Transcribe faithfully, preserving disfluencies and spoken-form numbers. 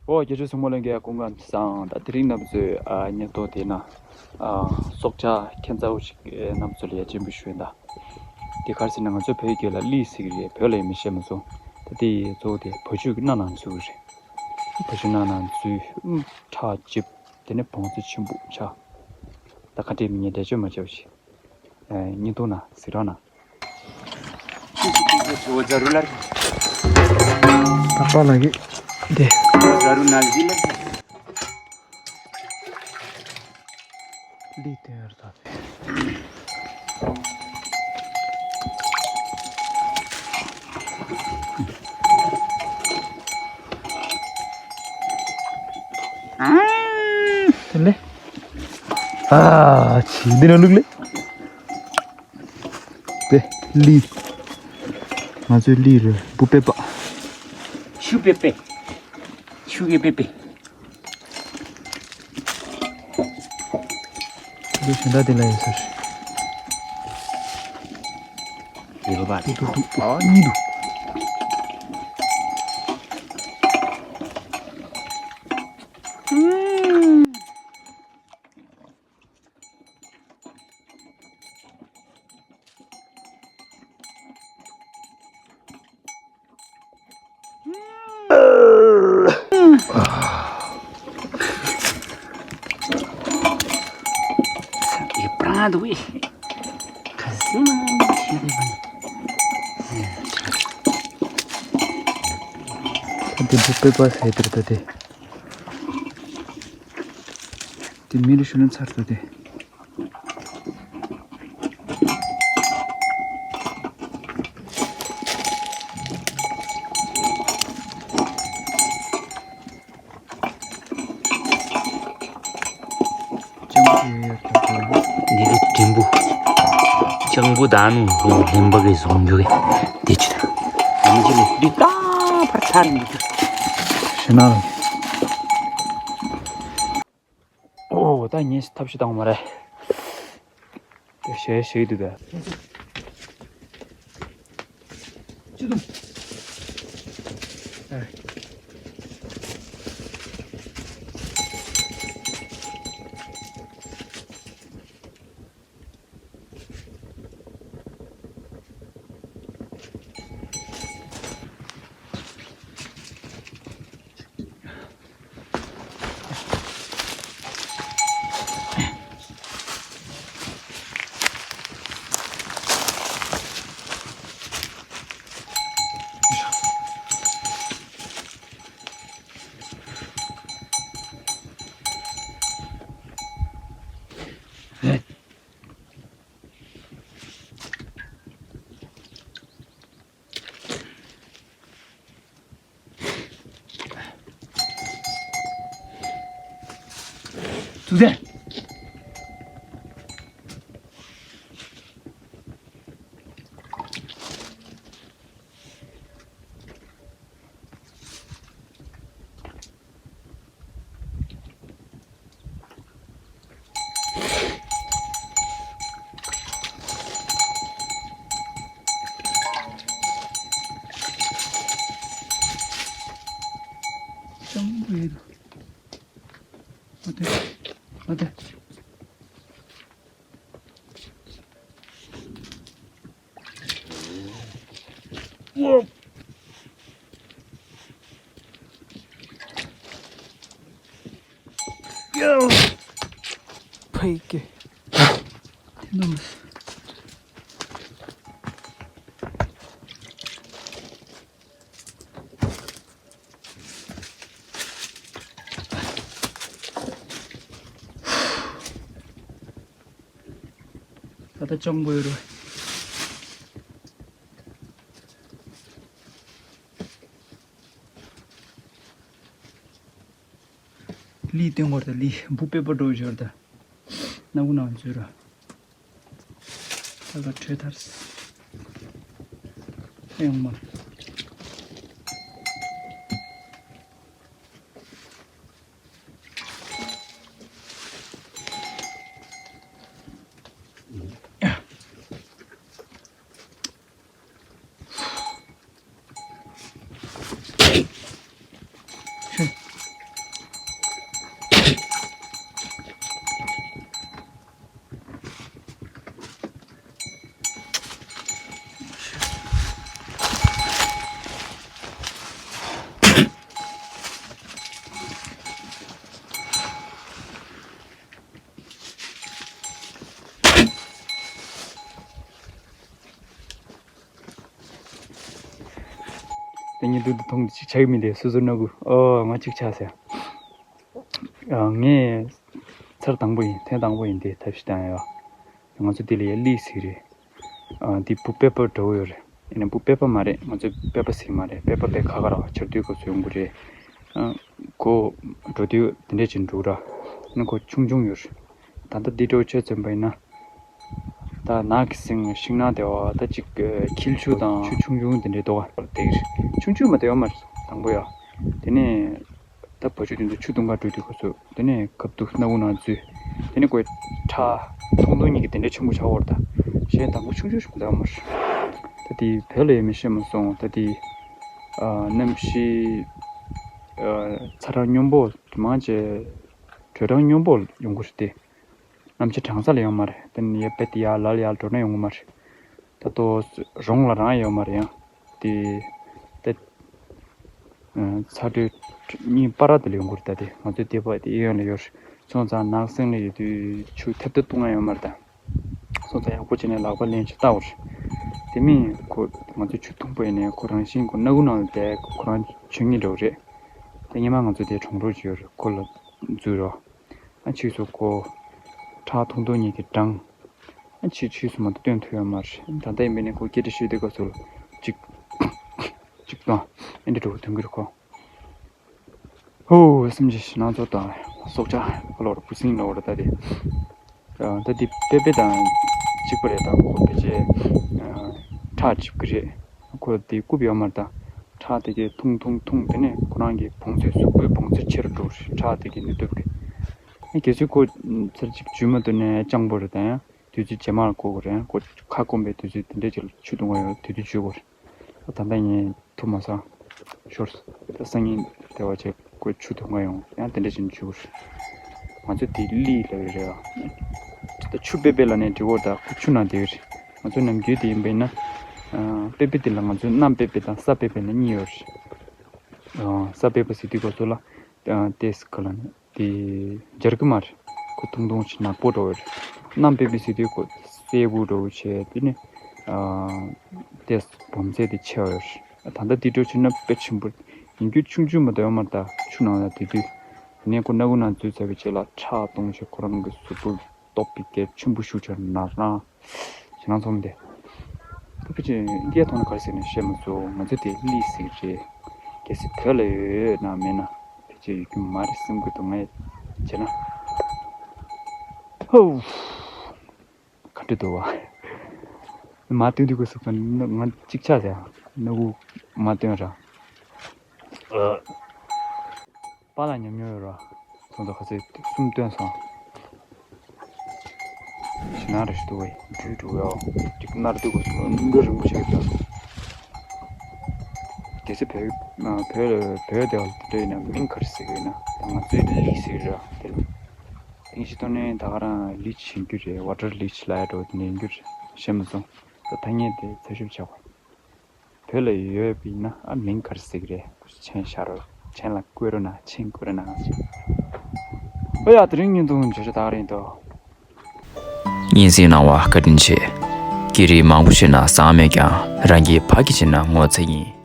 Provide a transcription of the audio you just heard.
ཨོ་རྒྱ་ཆོས་སྲུང་མ་ལྷན་རྒྱས་སྐུ་ཁམས་བཟང་། ད་དེ་རིང་རྣམ་པ་ཚོས་ཨ་བརྙན་ཐུང་དེ་ན་ཨ་སྲོག་ཆགས་ཁྱད་མཚར་པོ་ཞིག་རྣམ་པ་ཚོ་ལ་ཡ་སྤྱན་འབུལ་ཞུ་ཡིན། ད་དེ་ག་རེ་ཟེར་ན་ང་ཚོ་བོད་སྐད་ལ་གླི་ཟེར་གི་རེད། བོད་ལ་ཡ་མི་ཤེས་མ་སོང་། ད་དེ་གཙོ་བོ་དེ་བ་ཕྱུགས་ཀྱི་སྣ་ནང་འཛུལ་གི་རེད། བ་ཕྱུགས་སྣ་ནང་འཛུལ་ཁྲག་འཇིབ། དེ་ནས་བོང་ཚོ་ཆེན་པོ་ཆགས། ད་ག་འདྲས་མི་ཉན་འགྲེལ་བརྗོད་མ་བྱས་པ་ཞིག་ཨ་བརྙན་ཐུང་ནང་གཟིགས་རོགས་གནང་། ད་པཱ་ལགས་ཀྱིས་འདི། གླི་སྟོན་ཡོད་རེད་ད། དེ་ལས། ཨ་ཆི་འདི་ན་ལུག་ལེ། དེ་གླི། ང་ཚོའི་གླི་རེད། བུ་པེ་པ། ཤུ་པེ་པེ། ཤུ་གེ་པེ་པེ། འདི་གཞན་དག་དེ་ལ་ཡོད་ས་རེད། ཡོད་པ་འདུག་འདུག་འདུག་ཨ་གཉིས་འདུག་འདི་འབུ་པེ་པ་ཟེར་དེ་རེད་ད་དེ། དེ་མི་རེ་ཞུ་ན་ཚར་སོང་དེ། འདི་གི་འབྲིང་པོ། སྤྱང་པོ་དང་ནུ་ལེན་པ་གི་བཟུང་རྒྱུ་གི་འདི་ཅི་ད། ཡིན་གྱི་ནི་འདི་ད་ཕར་ཚར་མི་འདུག་ཤི་ན། ཨོ་ད་ངས་ཐབས་ཤེས་བཏང་བ་མ་རེད། དེ་ཞེ་ཞེ་འདུག་ད། ཅི་དང་། ཐུགས་རྗེ་ཆེ། སྤྱང་པོ་ཡོད་དོ། ཨ་དེ། ཨ་དེ། ཕ་གི། དེ་ནང་། ད་ལྟ་སྤྱང་པོ་ཡོད་རེད། གླི་སྟོན་གོ་རེད་ད། གླི་འབུ་དཔེ་པོ་འགྲོ་ཞོར་ད། སྣ་བུ་ནང་འཛུལ་ར། ད་ག་བྲོས་ཐར། ཨེ་ཡོང་མ། ཤུ། དུ་དུ་མཐོང་གཅིག་ཆགས་མི་འདི་སོ་སོ་ནོར་བུ། ཨོ་ང་གཅིག་ཆགས་ཟེར། ཨ་ངས་ཚར་དང་པོ་ཡིན། ཐེངས་དང་པོ་ཡིན་དེ་ཐབས་ཤེས་བཏང་ཡོད། ང་ཚོ་འདི་ལ་ཡ་ལི་ཟིག་རེད། ཨ་འདི་བུ་པེ་པ་འདྲ་བོ་ཡོད་རེད། ཡིན་ན་བུ་པེ་པ་མ་རེད། ང་ཚོ་པེ་པ་ཟིག་མ་རེད། པེ་པ་པེ་ཁ་ཁ་ར་ཆར་དུས་སྐབས་སུ་ཡོང་གི་རེད། ཨ་ཁོ་འགྲོ་དུས་དེ་འདྲས་ཅིག་འགྲོ་ར། ཡིན་ན་ཁོ་ཆུང་ཆུང་ཡོད་རེད། ད་ལྟ་འདི་འདྲ་བོ་ཆ་མཚོན་པ་ཡིན་ན། ད་ནགས་ཀྱི་སེང་ཤིང་ནགས་དེ་བ་ད་ཅིག་ཁྱི་ཆུ་དང་ཆུ་ཆུང་ཆུང་དེ་འདྲའི་རྡོ་ཁ་དེ་ཆུང་ཆུང་མ་དེ་ཡོད་མ་རེད་དང་པོ་ཡ། དེ་ནས་ད་བ་ཕྱུགས་དེ་ཚོ་ཆུ་འཐུང་ག་འགྲོ་དུས་སྐབས་སུ་དེ་ནས་ཁབ་ཏུ་སྣ་བུག་ནང་འཛུལ། དེ་ནས་ཁོས་ཁྲག་ཐུང་ཐུང་གཉིས་ཀྱི་དེ་འདྲའི་ཆེན་པོ་ཆགས་བར་ད་གཞན་དང་པོ་ཆུང་ཆུང་ཞིག་མ་དེ་ཡོད་མ་རེད། ད་དེ་བོད་ལ་ཡོད་མེད་ཤེས་མ་སོང་། ད་དེ་གནམ་གཤིས་ཚ་གྲང་སྙོམས་པོ་མང་ཆེ་དྲོད་གྲང་སྙོམས་པོ་ཡོང་གི་རེད་དེ། གནམ་གཤིས་གྲང་ས་ལ་ཡོད་མ་རེད། དེ་ནས་ཡར་རྦད་དེ་ཡར་ལ་ལ་ཡར་འགྲོ་ན་ཡོང་གི་མ་རེད། ད་ལྟོ་རོང་ལ་རང་ཡོད་མ་རེད། ཡང་དེ་ད་ཚ་དྲོད་གཉིས་པ་ར་དེ་ལ་ཡོང་གི་རེད། ད་དེ་ང་ཚོའི་སྡེ་པ་དེ་གཡས་གཡོན་ལ་ཡོད་རེད། སོང་ཙང་ནགས་གསེང་ལ་ཡོད་དུས་ཆུ་ཐེབས་ཐེབས་བཏུང་ཡ་ཡོད་མ་རེད་ད། སོང་ཙང་ཡག་པོ་བྱས་ནས་ལག་པ་ལེན་ཆ་ལྟ་བར། དེ་མིན་ཁོ་ང་ཚོ་ཆུ་འཐུང་པ་ཡིན་ནའི་ཁོ་རང་བཞིན་ཁོ་སྣ་ཁུག་ནང་ལ་བསྡད། ཁོ་རང་ཆོས་ཉིད་འགྲོ་རེད། དེ་སྔོན་མ་ང་ཚོ་དེ་གྲོང་རོགས་ཅིག་ཡོད་རེད། ཁོ་ལ་འཛུལ་རོགས། ཨ་ཕྱིས་སུ་ཁོ་ཁྲག་ཐུང་ཐུང་གཉིས་ཀྱིས་འགྲངས། ཨ་ཕྱིས་ཕྱིས་སུ་མ་གཏོགས་སྟོན་ཐུབ་ཡོད་མ་རེད། ད་ལྟ་ཡིན་པས་ནི་ཁོ་སྐད་ཆ་བཤད་དུས་སྐབས་སུ་ལ་གཅིག་གཅིག་དང་ཨེ་འདྲ་འགྲོ་གི་ཐོན་གྱི་རེད་ཁོ། ཧོ། སེམས་ཀྱི་ཞེད་སྣང་ཚོ་དང་སྲོག་ཆགས་ཁ་ལོ་ར་འབུ་སྲིན་ལོ་ར་ད་དེ། ད་དེ་པེ་པེ་དང་གཅིག་པ་རེད། ད་ཁོ་ཕལ་ཆེར་ཁྲག་འཇིབ་ཀྱི་རེད། ཁོ་དེ་རྐུབ་ཡོད་མ་རེད་ད། ཁྲག་དེ་གས་འཐུང་འཐུང་འཐུང་དེ་ནས་ཁོ་རང་གི་བོངས་ཚད་གཟུགས་པོའི་བོངས་ཚད་ཆེ་རུ་འགྲོ་རེད། ཁྲག་དེ་གས་ནུས་སྟོབས་ཀྱིས། གལ་སྲིད་ཁོ་ཚར་གཅིག་འཇུས་མ་ཐུབ་ན་སྤྱང་པོ་རེད་ད། ཡང་དུས་ཚོད་རྗེས་མར་བསྐོར་དགོས་རེད། ཁོ་ཁ་སྐོམ་པའི་དུས་ཚོད་དེ་འདྲས་ཅིག་ལ་ཆུ་འཐུང་ག་ཡོང་དུས་ཚོད་འཇུས་དགོས་རེད། ད་ལྟ་ངས་ཐུབ་མ་སོང་། ཤོར། ད་སང་ཉིན་དེ་བ་ཆེ་ཁོ་ཆུ་འཐུང་ག་ཡོང་ཡང་དེ་འདྲས་ཅིག་འཇུས་དགོས་རེད། ང་ཚོ་དེ་ལི་ལབ་ཡོད་རེད་བ། ད་ཆུ་པེ་པེ་ལབ་ནས་འབྲི་བོ་ད་ཁོ་ཆུ་ནང་བསྡད་ཡོད་རེད། ང་ཚོ་ནམ་རྒྱུན་དེ་ཡིན་པས་ན། པེ་པེ་དེ་ལ་ང་ཚོ་གནམ་པེ་པེ་དང་ས་པེ་པེ་ལ་གཉིས་ཡོད་རེད། ས་པེ་པེ་ཟེར་དུས་སྐབས་སུ་ལ། ཏེས་ཁ་ལ་ནི། དེ་འབྱར་གི་མ་རེད། ཁོ་ཐུང་ཐུང་ཞིག་ནག་པོ་འདྲ་བོ་རེད། གནམ་པེ་པེ་ཟེར་དུས་ཁོ་སེར་པོ་འདྲ་བོ་བྱས་དེ་ནི། ཨ་དེ་སྦོམ་ཚད་དེ་ཆེ་བ་རེད། ད་ལྟ་དེ་འདྲ་བྱས་ན་དཔེ་ཆེན་པོ་ཡིན་རྒྱུ་ཆུང་ཆུང་མ་གཏོགས་ཡོད་མ་རེད། ད་ཆུ་ནང་ལ་དེ་དུས་དེ་ནས་ཁོ་སྣ་ཁུག་ནང་འཛུལ་ཚར་བའི་རྗེས་ལ་ཁྲག་གཏོང་བྱས་ཁོ་རང་གི་གཟུགས་པོ་ལྟོགས་པའི་སྐད་ཆེན་པོ་ཤུགས་ཆེར་ན་རང་ཞེད་སྣང་ཚོམ་དེ། ད་ཕལ་ཆེར་འདི་ཡ་ཐོག་ནས་ག་རེ་ཟེར་ནས་བཤད་མ་ཚུགས། ང་ཚོ་དེ་ལི་ཟིག་རེད། གལ་སྲིད་བོད་ལ་ཡོད་ན་མེད་ན་ཕལ་ཆེར་ཡོད་རྒྱུ་མ་རེད་བསམ་གི་འདུག་ངས་བྱས་ན། ཧོ། ག་འདྲ་འདུག་བ། མ་བཏོན་དུས་གོ་སོགས་ང་གཅིག་ཆགས་ཟེར། སྣ་ཁུག་མ་བཏོན་ར། ཨ། པཱ་ལགས་ཉམས་མྱོང་ཡོད་ར། ཚོང་དང་ཁ་ཟས་གསུམ་བཏོན་སོང་། ཞེད་སྣང་ར་ཞིག་འདུག་བས། འགྲུལ་འགྲོ་ཡ། ཅིག་མནར་སྡུག་གོ་སོང་། སྣུམ་འདྲ་རིང་པོ་ཞིག་བཏོན་སོང་། གལ་སྲིད་བོད་བོད་ལ་བོད་དེ་བ་དེ་འདྲ་ཡིན་ན་མིང་ག་རེ་ཟེར་གི་ཡོད་ན། ད་ང་ཚོའི་ལི་ཟེར་ར་དེ་ལ། དེང་ཕྱི་ཐོག་ནས་ད་ག་རང་ལི་ཆེན་རྒྱུ་རེད། ཝ་ཊར་ལི་ཆེ་ལ་ཡ་འགྲོ་དེ་འདྲ་ཡིན་རྒྱུ་རེད། ཤེས་མ་སོང་། ད་ཐ་སྙད་དེ་འཚོལ་ཞིབ་བྱ་དགོས། བོད་ལ་ཡོད་པ་ཡིན་ན་ཨ་མིང་ག་རེ་ཟེར་གི་རེད། མཆན་བཞག་རོགས། མཆན་ལ་བཀོད་རོགས་གནང་། མཆན་བཀོད་རོགས་གནང་། ཨོ་ཡ། དེ་རིང་བརྙན་ཐུང་བརྗོད་བྱ་ད་ག་རང་ཡིན་དོ། སྙན་སེང་གནང་བ་བཀའ་དྲིན་ཆེ། སྐད་རིགས་མང་པོ་ཤེས་ན་བཟང་མོད་ཀྱང་རང་གི་ཕ་གི་ཤེས་ན་ངོ་ཚ་ཡིན།